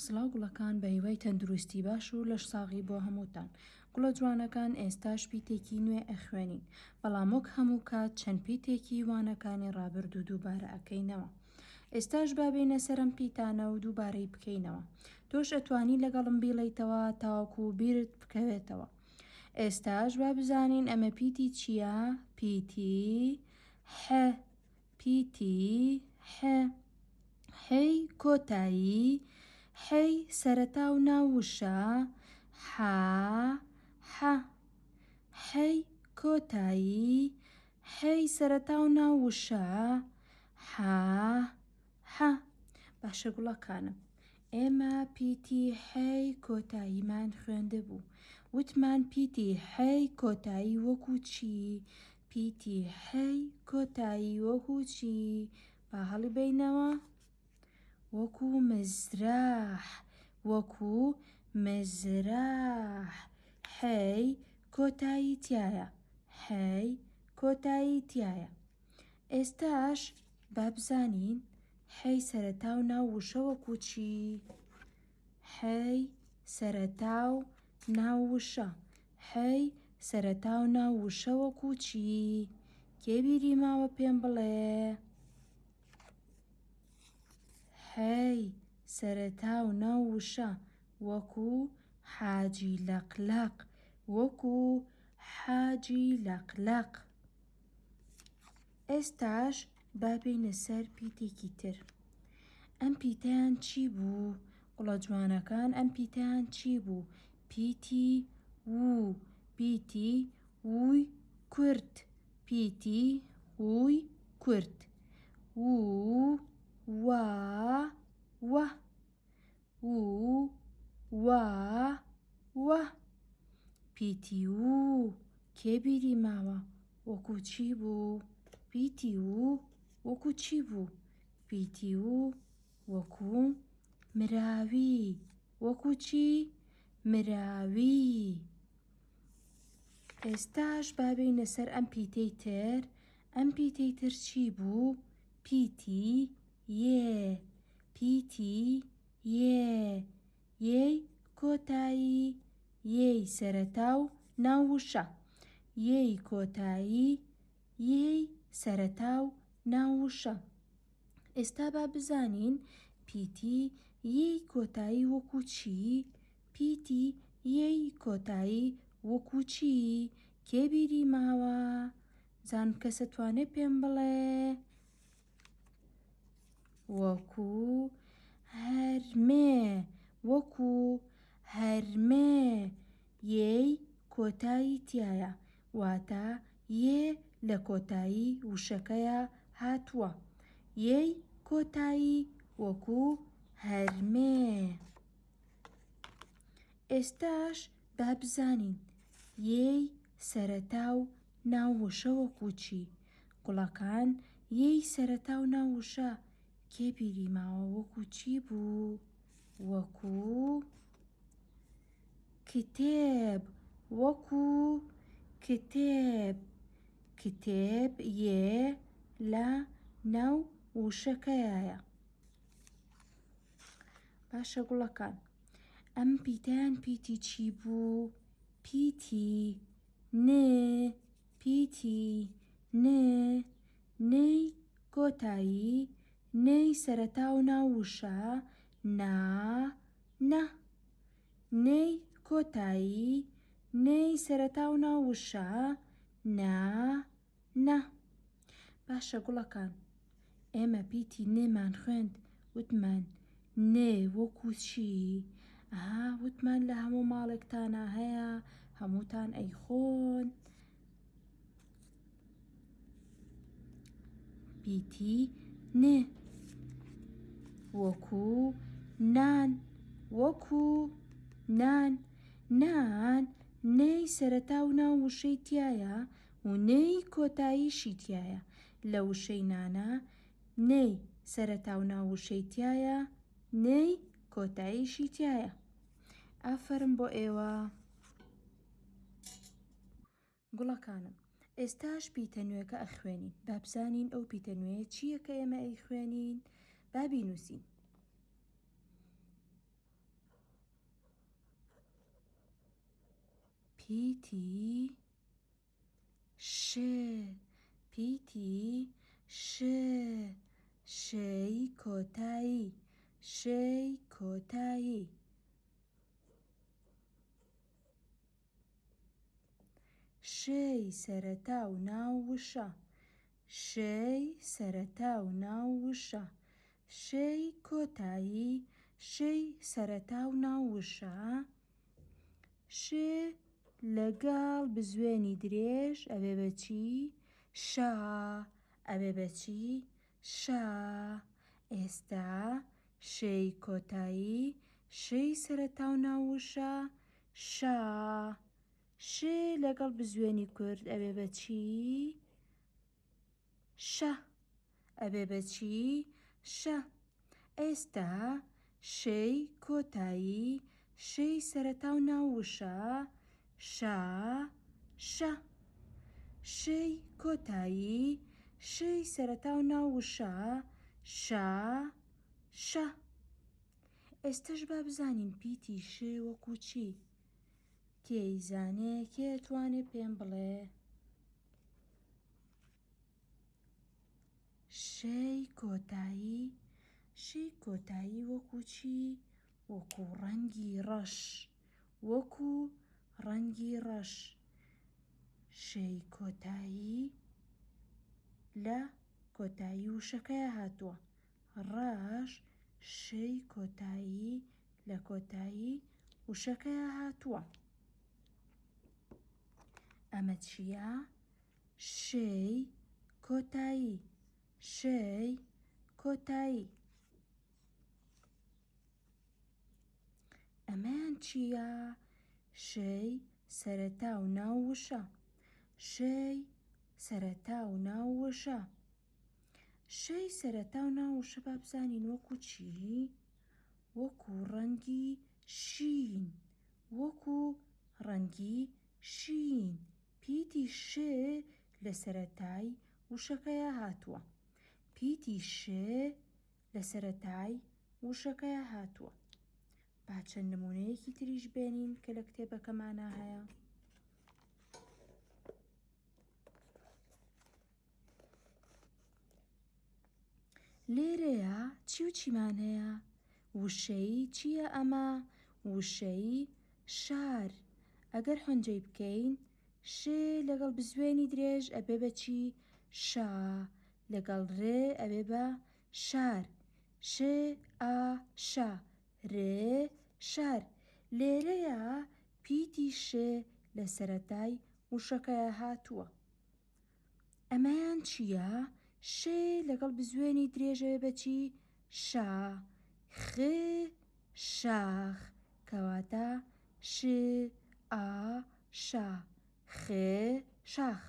سڵاو گوڵەکان بەهیوای تەندروستی باش و لەش ساغی بۆ هەمووتان گوڵە جوانەکان ئێستاش پیتێکی نوێ ئەخوێنین بەڵام وەک هەموو کات چەند پیتێکی وانەکانی ڕابردوو دووبارە ئەکەینەوە ئێستاش با بێینە سەر ئەم پیتانە و دووبارەی بکەینەوە تۆش ئەتوانی لەگەڵم بیڵێیتەوە تاوەکو بیرت بکەوێتەوە ئێستاش با بزانین ئەمە پیتی چییە پیتی ح پیتی ح حێی کۆتایی حێی سەرەتا و ناو وشە حا حە حێی کۆتایی حێی سەرەتا و ناو وشە حا حە باشە گوڵەکانم ئێمە پیتی حێی کۆتاییمان خوێندبوو وتمان پیتی حێی کۆتایی وەکو چی پیتی حێی کۆتایی وەکو چی با هەڵیبەینەوە وەکو مزراح وەکو مزراح حێی کۆتایی تایە حێی کۆتایی تایە ئێستاش با بزانین حێی سەرەتا و ناو وشە وەکو چی حێی سەرەتا و ناو وشە حێی سەرەتا و ناو وشە وەکو چی کێ بیری ماوە پێم بڵێ حێی سەرەتا و ناو وشە وەکو حاجی لەقلەق وەکو حاجی لەقلەق ئێستاش با بێینە سەر پیتێکی تر. ئەم پیتەیان چی بوو؟ گوڵە جوانەکان ئەم پیتەیان چی بوو؟ پیتی وو، پیتی ووی کورت، پیتی ووی کورت. وو، وا، وە. وو، وا، وە. پیتی وو کێ بیری ماوە وەکو چی بوو؟ پیتی وو وەکو چی بوو؟ پیتی وو وەکو مراوی وەکو چی؟ مراوی. ئێستاش با بێینە سەر ئەم پیتەی تر ئەم پیتەی تر چی بوو؟ پیتی یێ پیتی یێ یێی کۆتایی یێی سەرەتا و ناو وشە یێی کۆتایی یێی سەرەتا و ناو وشە ئێستا با بزانین پیتی یێی کۆتایی وەکو چی پیتی یێی کۆتایی وەکو چی کێ بیری ماوە زان کەسە توانێ پێم بڵێ وەکو هەرمێ وەکو هەرمێ یێی کۆتایی تایە واتە یێ لە کۆتایی وشەکەیا هاتووە یێی کۆتایی وەکو هەرمێ ئێستاش با بزانین یێی سەرەتا و ناو وشە وەکو چی؟ گوڵەکان یێی سەرەتا و ناو وشە کێ بیری ماوە وەکو چی بوو؟ وەکو کتێب وەکو کتێب کتێب یێ لە ناو وشەکەیایە باشە گوڵەکان ئەم پیتەیان پیتی چی بوو؟ پیتی ن پیتی ن نەی کۆتایی نەی سەرەتا و ناو وشە نا نە نەی کۆتایی نەی سەرەتا و ناو وشە نا نا باشە گوڵەکان ئێمە پیتی نێمان خوێند وتمان نێ وەکو چی ئەها وتمان لە هەموو ماڵێکتانا هەیە هەمووتان ئەیخۆن پیتی نێ وەکو نان وەکو نان نان نێی سەرەتا و ناو وشەی تایە و نێی کۆتاییشی تیایە لە وشەی نانا نێی سەرەتا و ناو وشەی تیایە نێی کۆتاییشی تیایە ئافەرم بۆ ئێوە گوڵەکانم ئێستاش پیتە نوێکە ئەخوێنین با بزانین ئەو پیتە نوێیە چییە کە ئێمە ئەیخوێنین با بینووسین. پیتی ش پیتی ش شەی کۆتایی شەی کۆتایی. شەی سەرەتا و ناو وشە شەی سەرەتا و ناو وشە شەی کۆتایی شەی سەرەتا و ناو وشە ش لەگەڵ بزوێنی درێژ ئەبێ بە چی؟ شا ئەبێ بە چی؟ شا ئێستا شەی کۆتایی شەی سەرەتا و ناو وشە شا ش لەگەڵ بزوێنی کورد ئەبێ بە چی؟ شە ئەبێ بە چی؟ شە ئێستا شەی کۆتایی شەی سەرەتا و ناو وشە شا شە شەی کۆتایی شەی سەرەتا و ناو وشە شا شە ئێستەش با بزانین پیتی ش وەکو چی؟ کێ ئەیزانێ کێ ئەتوانێ پێم بڵێ؟ شەی کۆتایی شەی کۆتایی وەکو چی؟ وەکو ڕەنگی ڕەش وەکو ڕەنگی ڕەش شەی کۆتایی لە کۆتایی وشەکەیا هاتووە ڕەش شەی کۆتایی لە کۆتایی وشەکەیا هاتووە. ئەمە چییە؟ شەی کۆتایی شەی کۆتایی. ئەمەیان چییە؟ شەی سەرەتا و ناو وشە شەی سەرەتا و ناو وشە. شەی سەرەتا و ناو وشە با بزانین وەکو چی؟ وەکو ڕەنگی شین وەکو ڕەنگی شین پیتی ش لە سەرەتای وشەکەیا هاتووە پیتی ش لە سەرەتای وشەکەیا هاتووە با چەند نمونەیەکی تریش بێنین کە لە کتێبەکەمانا هەیە. لێرەیا چی و چیمان هەیە؟ وشەی چییە ئەمە؟ وشەی شار. ئەگەر حونجەی بکەین ش لەگەڵ بزوێنی درێژ ئەبێ بە چی؟ شا. لەگەڵ ر ئەبێ بە شار. ش ئا شا ر شار. لێرەیا پیتی ش لە سەرەتای وشەکەیا هاتووە. ئەمەیان چییە؟ ش لەگەڵ بزوێنی درێژەوێ بە چی؟ شا خ شاخ کەواتە ش ئا شا خ شاخ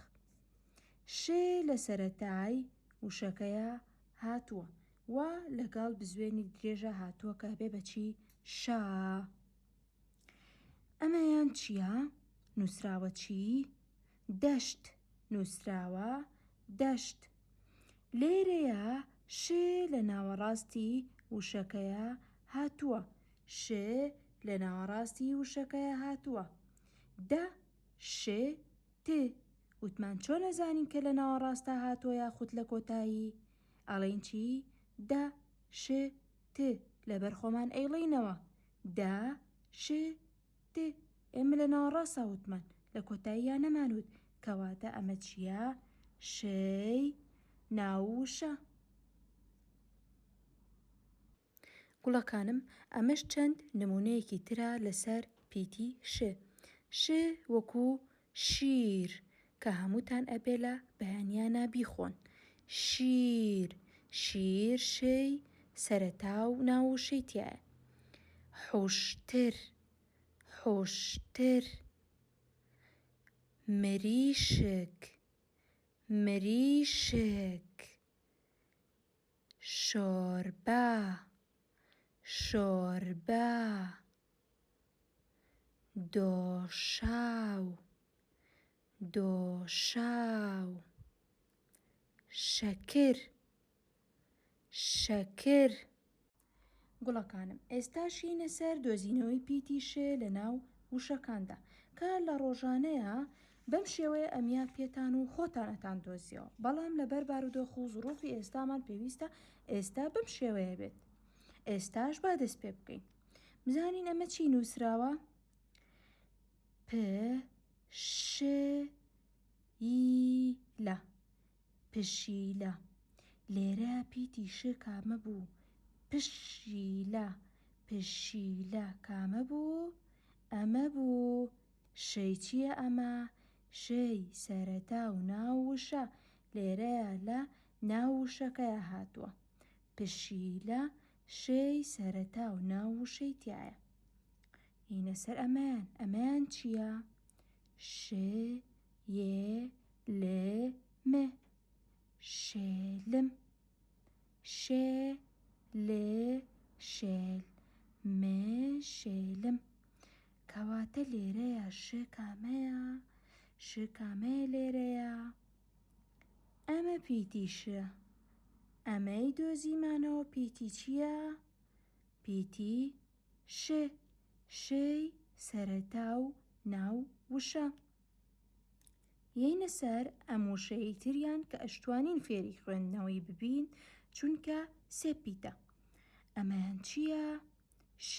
ش لە سەرەتای وشەکەیا هاتووە و لەگەڵ بزوێنی درێژە هاتووە کە بێ بە چی؟ شا ئەمەیان چییە؟ نووسراوە چی؟ دەشت نووسراوە دەشت. لێرەیا ش لە ناوەڕاستی وشەکەیا هاتووە. ش لە ناوەڕاستی وشەکەیا هاتووە. دە ش ت وتمان چۆن ئەزانین کە لە ناوەڕاستا هاتووە یاخود لە کۆتایی؟ ئەڵێین چی؟ دە ش ت لەبەر خۆمان ئەیڵێینەوە. دە ش ت ئێمە لە ناوەڕاستا وتمان لە کۆتاییا نەمانوت کەواتە ئەمە چییە؟ شەی ناو وشە. گوڵەکانم ئەمەش چەند نمونەیەکی ترە لەسەر پیتی ش. ش وەکو شیر کە هەمووتان ئەبێ لە بەیانیانا بیخۆن. شیر شیر شەی سەرەتا و ناو وشەی تیایە. حوشتر حوشتر مریشک مریشک شۆربا شۆربا دۆشاو دۆشاو شەکر شەکر. گوڵەکانم ئێستا شینە سەر دۆزینەوەی پیتی ش لە ناو. وشەکاندا کە لە ڕۆژانەیە بەم شێوەیە ئەمیا پێتان و خۆتان ئەتان دۆزیەوە بەڵام لەبەر بارودۆخ و زڕوفی ئێستامان پێویستە ئێستا بەم شێوەیە بێت ئێستاش با دەست پێ بکەین بزانین ئەمە چی نووسراوە پ ش ی لە پشیلە لێرە پیتی ش کامە بوو پشیلە پشیلە کامە بوو ئەمە بوو شەی چییە ئەمە شەی سەرەتا و ناو وشە لێرەیە لە ناو وشەکەیە هاتووە پشیلە شەی سەرەتا و ناو وشەی تایە هینە سەر ئەمەیان ئەمەیان چییە ش ی ل م شێلم شێ ل شێل م شێلم کەواتە لێرەیە ش کامەیە ش کامەیە لێرەیە ئەمە پیتی ش ئەمەی دۆزیمانەوە پیتی چییە؟ پیتی ش شەی سەرەتا و ناو وشە. یەینە سەر ئەم وشەیەی تریان کە ئەشتوانین فێری خوێندنەوەی ببین چونکە سێ پیتە. ئەمەیان چییە؟ ش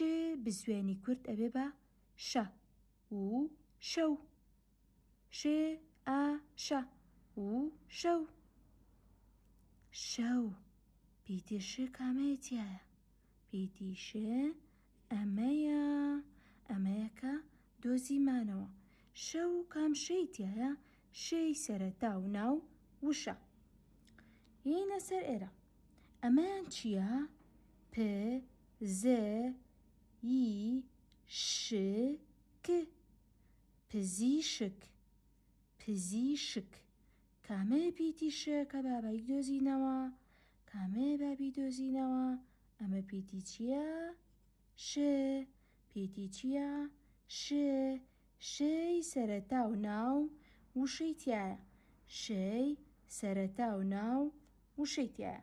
بزوێنی کورت ئەبێ بە شە و شەو. ش ئا شە و شەو. شەو پیتی ش کامەیە تیایە؟ پیتی ش ئەمەیە ئەمەیە کە دۆزیمانەوە شەو کام شەی تایە شەی سەرەتا و ناو وشە یینە سەر ئێرە ئەمەیان چییە پ ز ی ش ک پزیشک پزیشک کامەیە پیتی ش کە بابای دۆزینەوە کامەیە با بیدۆزینەوە ئەمە پیتی چییە؟ ش پیتی چییە؟ ش شەی سەرەتا و ناو وشەی تایە شەی سەرەتا و ناو وشەی تایە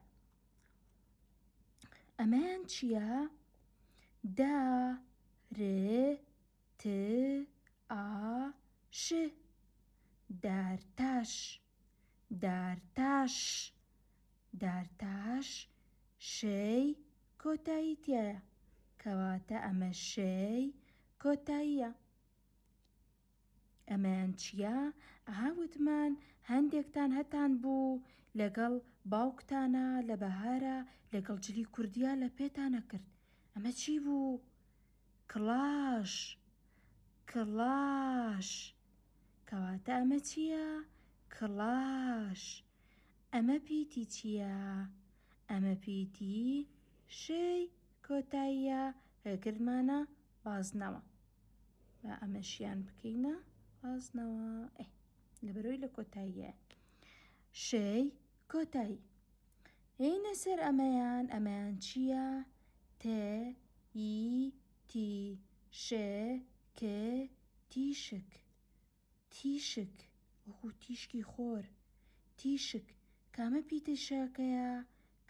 ئەمەیان چییە؟ دا ر ت ئا ش دارتاش دارتاش دارتاش شەی کۆتایی تیایە کەواتە ئەمە شەی کۆتاییە ئەمەیان چییە؟ ئەها وتمان هەندێکتان هەتان بوو لەگەڵ باوکتانە لە بەهارە لەگەڵ جلی کوردیا لە پێتانە کرد ئەمە چی بوو؟ کڵاش کڵاش کەواتە ئەمە چییە؟ کڵاش ئەمە پیتی چییە؟ ئەمە پیتی شەی کۆتاییە کە کردمانە بازنەوە با ئەمەشیان بکەینە بازنەوە ئێ لەبەرەوەی لە کۆتاییە شەی کۆتایی هێینە سەر ئەمەیان ئەمەیان چییە؟ ت ی تی ش ک تیشک تیشک وەکو تیشکی خۆر تیشک کامە پیتە شەکەیە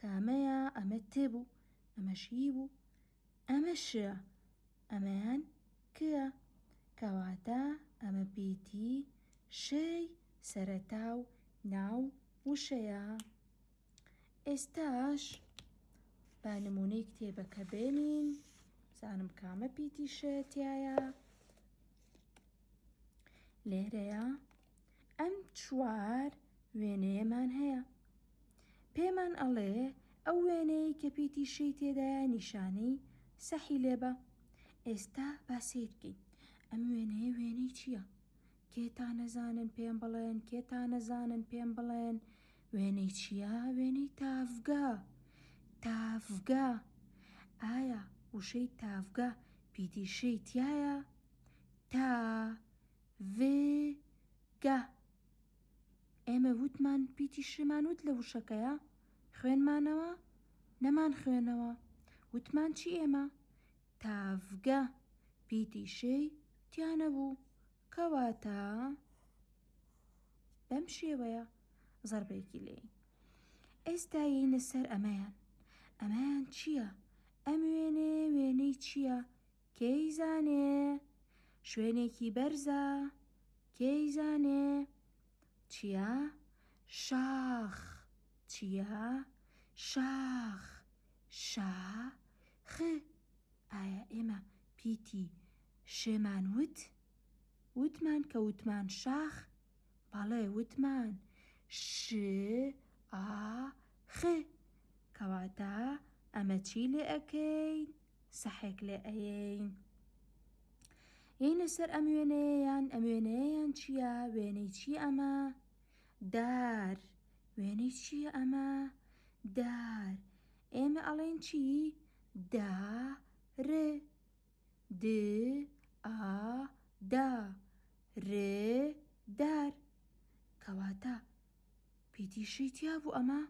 کامەیە ئەمە ت بوو ئەمەش ی بوو ئەمە شە ئەمەیان کە کەواتە ئەمە پیتی شەی سەرەتا و ناو وشەیە ئێستاش با نمونەی کتێبەکە بێنین بزانم کامە پیتی شە تایە لێرەیە ئەم چوار وێنەیەمان هەیە پێمان ئەڵێ ئەو وێنەیە کە پیتی شەی تێدایە نیشانەی سەحی لێبە ئێستا با سەیر بکەین ئەم وێنەیە وێنەی چییە؟ کێتان نەزانن پێم بڵێن کێتان نەزانن پێم بڵێن وێنەی چییە وێنەی تاڤگە تاڤگە ئایا وشەی تاڤگە پیتی شەی تایە تا ڤ گە ئێمە وتمان پیتی شمان وت لە وشەکەیە خوێنمانەوە نەمان خوێنەوە وتمان چی ئێمە تاڤگە پیتی شەی تیا نەبوو کەواتە بەم شێوەیە زەربێکی لێین ئێستا یینە سەر ئەمەیان ئەمەیان چییە؟ ئەم وێنەیە وێنەی چییە؟ کێی زانێ؟ شوێنێکی بەرزە کێی زانێ چییە؟ شاخ چییە؟ شاخ شا خ ئایا ئێمە پیتی شێمان وت؟ وتمان کە وتمان شاخ؟ بەڵێ وتمان ش ئا خ کەواتە ئەمە چی لێ ئەکەین؟ سەحێک لێ ئەیەین. یەینە سەر ئەم وێنەیەیان ئەم وێنەیەیان چییە؟ وێنەی چی ئەمە؟ دار وێنەی چییە ئەمە؟ دار ئێمە ئەڵێن چی؟ دا ر د ئا دا ر دار کەواتە پیتی شی تیا بوو ئەمە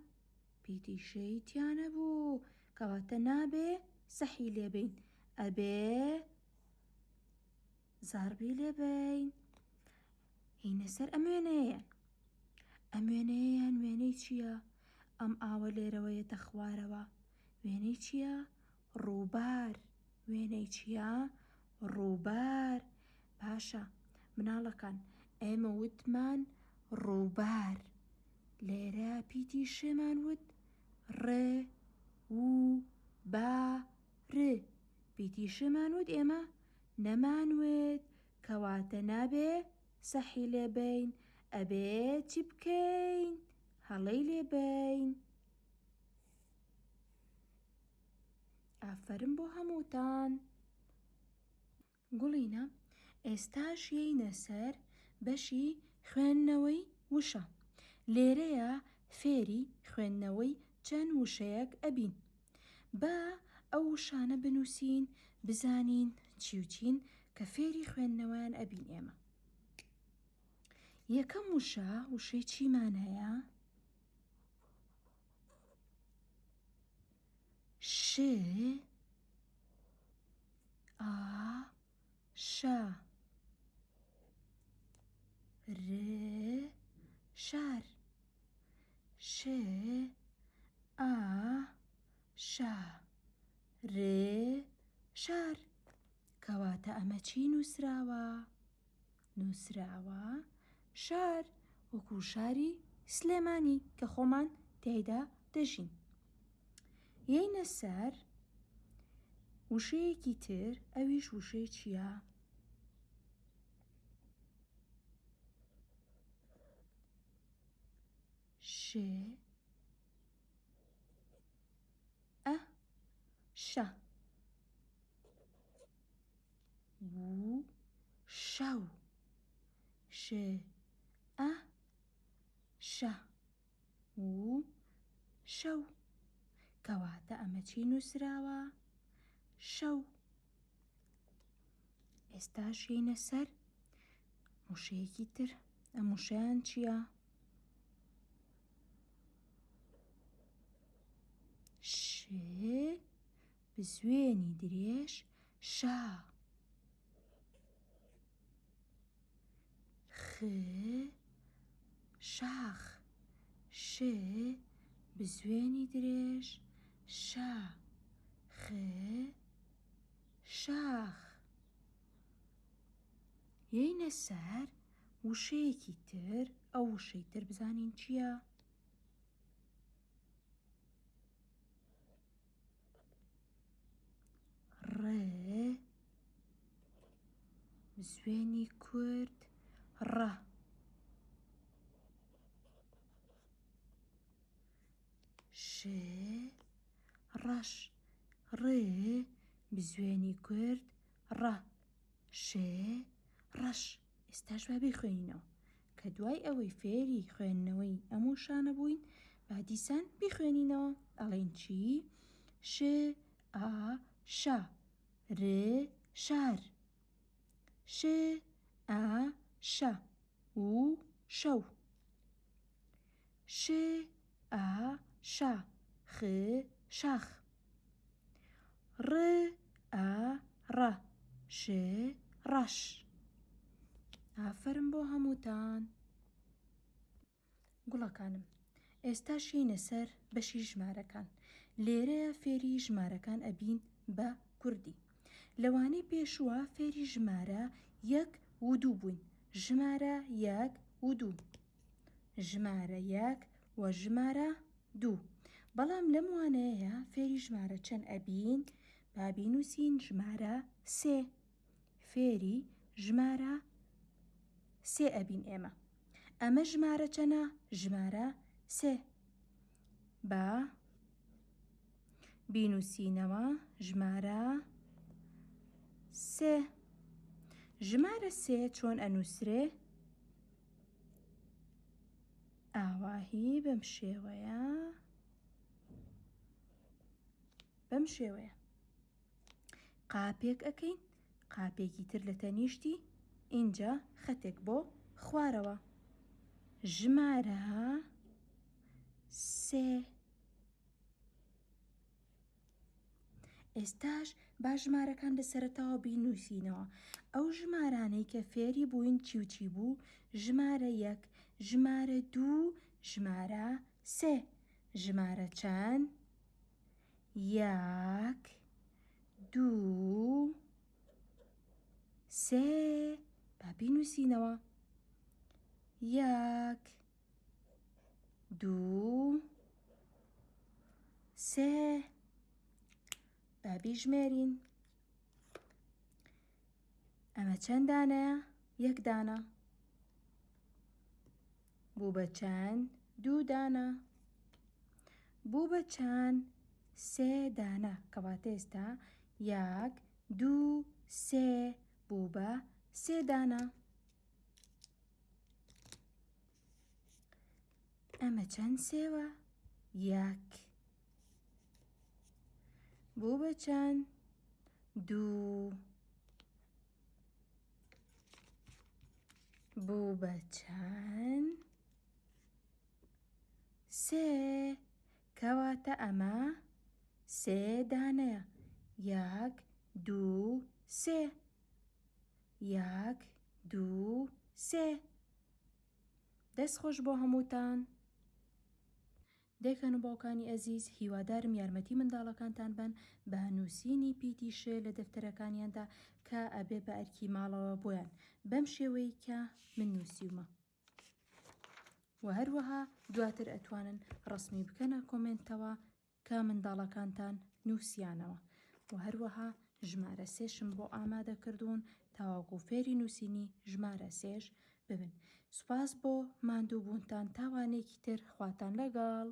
پیتی شی تیا نەبوو کەواتە نابێ سەحی لێ بین ئەبێ زاربی لێ بین هینە سەر ئەم وێنەیە ئەم وێنەیەیان وێنەی چییە؟ ئەم ئاوە لێرەوەیەتە خوارەوە وێنەی چییە؟ ڕووبار وێنەی چییە؟ ڕووبار باشە مناڵەکان ئێمە وتمان ڕووبار لێرە پیتی شێمان وت ڕێ و با ر پیتی شێمان وت ئێمە نەمان وت کەواتە نابێ سەحی لێ بین ئەبێ چی بکەین هەڵەی لێ بین ئافەرم بۆ هەمووتان. گوڵینە ئێستاش یەینە سەر بەشی خوێندنەوەی وشە. لێرەیا فێری خوێندنەوەی چەند وشەیەک ئەبین. با ئەو وشانە بنووسین بزانین چی و چین کە فێری خوێندنەوەیان ئەبین ئێمە. یەکەم وشە وشەی چیمان هەیە؟ ش ئا شا ر شار ش ئا شا ر شار کەواتە ئەمە چی نووسراوە؟ نووسراوە شار وەکو شاری سلێمانی کە خۆمان تیایدا دەژین. یەینە سەر وشەیەکی تر ئەویش وشەی چییە؟ ش ئە شە و شەو ش ئە شە و شەو کەواتە ئەمە چی نووسراوە شەو ئێستا شینە سەر وشەیەکی تر ئەم وشەیان چییە؟ ش بزوێنی درێژ شا خ شاخ ش بزوێنی درێژ شا خ شاخ یەینە سەر وشەیەکی تر ئەو وشەی تر بزانین چییە؟ ڕێ بزوێنی کورد ڕە ش ڕەش ڕێ بزوێنی کورد ڕە ش ڕەش ئێستاش با بیخوێنینەوە کە دوای ئەوەی فێری خوێندنەوەی ئەم وشانە بووین با دیسان بیخوێنینەوە ئەڵێین چی؟ ش ئا شا ر شار ش ئا شە و شەو ش ئا شا خ شاخ ڕ ئا ڕە ش ڕەش. ئافەرم بۆ هەمووتان. گوڵەکانم ئێستاش یەینە سەر بەشی ژمارەکان لێرەیە فێری ژمارەکان ئەبین بە کوردی. لەوانەی پێشووە فێری ژمارە یەک و دوو بووین. ژمارە یەک و دوو. ژمارە یەک و ژمارە دوو. بەڵام لەم وانەیە فێری ژمارە چەند ئەبین؟ با بینووسین ژمارە سێ. فێری ژمارە سێ ئەبین ئێمە. ئەمە ژمارە چەنە؟ ژمارە سێ. با بینووسینەوە ژمارە سێ. ژمارە سێ چۆن ئەنووسرێ؟ ئاواهی بەم شێوەیە بەم شێوەیە قاپێک ئەکەین قاپێکی تر لە تەنیشتی ئینجا خەتێک بۆ خوارەوە ژمارە سێ ئێستاش با ژمارەکان لە سەرەتاوە بینووسینەوە ئەو ژمارانەی کە فێری بووین چی و چی بوو ژمارە یەک ژمارە دوو ژمارە سێ ژمارە چەند یەک دوو سێ با بینووسینەوە یەک دوو سێ با بیژمێرین ئەمە چەند دانەیە یەک دانە بوو بە چەند دوو دانە بوو بە چەند سێ دانە کەواتە ئێستا یەک دوو سێ بوو بە سێ دانە ئەمە چەند سێوە؟ یەک بوو بە چەند؟ دوو بوو بە چەند؟ سێ کەواتە ئەمە سێ دانەیە یەک دوو سێ یەک دوو سێ دەست خۆش بۆ هەمووتان. دایکان و باوکانی ئەزیز هیوادارم یارمەتی منداڵەکانتان بەن بە نووسینی پیتی ش لە دەفتەرەکانیاندا کە ئەبێ بە ئەرکی ماڵەوە بۆیان بەم شێوەی کە من نووسیومە و هەروەها دواتر ئەتوانن ڕسمی بکەنە کۆمێنتەوە کە منداڵەکانتان نووسیانەوە و هەروەها ژمارە سێشم بۆ ئامادە کردوون تاوەکو فێری نووسینی ژمارە سێش ببن سوپاس بۆ ماندووبوونتان تاوانێکی تر خواتان لەگەڵ.